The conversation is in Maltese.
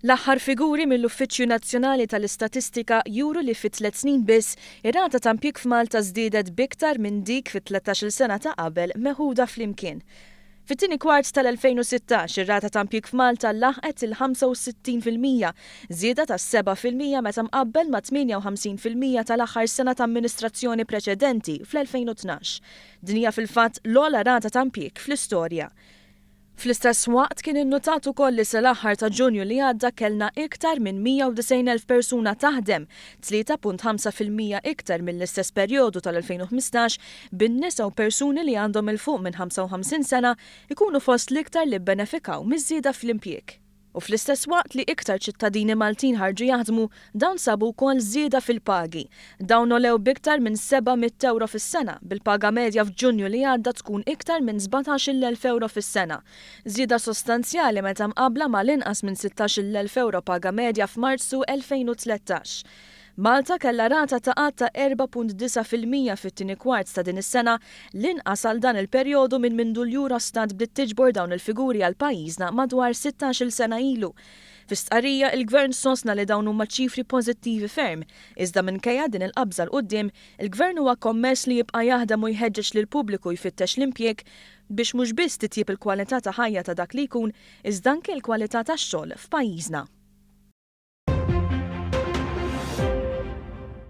L-aħħar figuri mill-Uffiċċju Nazzjonali tal-Istatistika juru li fi tliet snin biss, ir-rata ta' impjieg f'Malta żdiedet b'iktar minn dik fit-tlettax-il sena ta' qabel meħuda flimkien. Fit-tieni kwart tal-2016, ir-rata ta' impjieg f'Malta laħqet il-65%, żieda ta' 7% meta mqabbel mat-58% tal-aħħar sena ta' amministrazzjoni preċedenti fl-2012. Din hija fil-fatt l-ogħla rata ta' impjieg fl-istorja. Fl-istess waqt kien innutat ukoll li sal-aħħar ta' Ġunju li għadda kellna iktar minn 190,000 persuna taħdem, 3.5% iktar mill-istess perjodu tal-2015, bin-nisa u persuni li għandhom 'il fuq minn 55 sena jkunu fost l-iktar li bbenefikaw miż-żieda fl-impjieg. U fl-istess waqt li iktar ċittadini Maltin ħarġu jaħdmu, dawn sabu wkoll żieda fil-pagi. Dawn għolew b'iktar minn €700 fis-sena, bil-paga medja f'Ġunju li għadda tkun iktar minn €17,000 fis-sena. Żieda sostanzjali meta mqabbla mal-inqas minn €16,000 paga medja f'Marzu 2013. Malta kellha rata ta' qgħad ta' 4.9% fit-tieni kwart ta' din is-sena, l-inqas għal dan il-perjodu minn mindu l-Eurostat bdiet tiġbor dawn il-figuri għal pajjiżna madwar 16-il sena ilu. Fi stqarrija, il-Gvern sostna li dawn huma ċifri pożittivi ferm, iżda minkejja din il-qabża 'l quddiem, il-Gvern huwa kommess li jibqa' jaħdem u jħeġġeġ lill-pubbliku jfittex l-impjieg biex mhux biss titjieb il-kwalità ta' ħajja ta' dak li jkun, iżda anke l-kwalità tax-xogħol f'pajjiżna.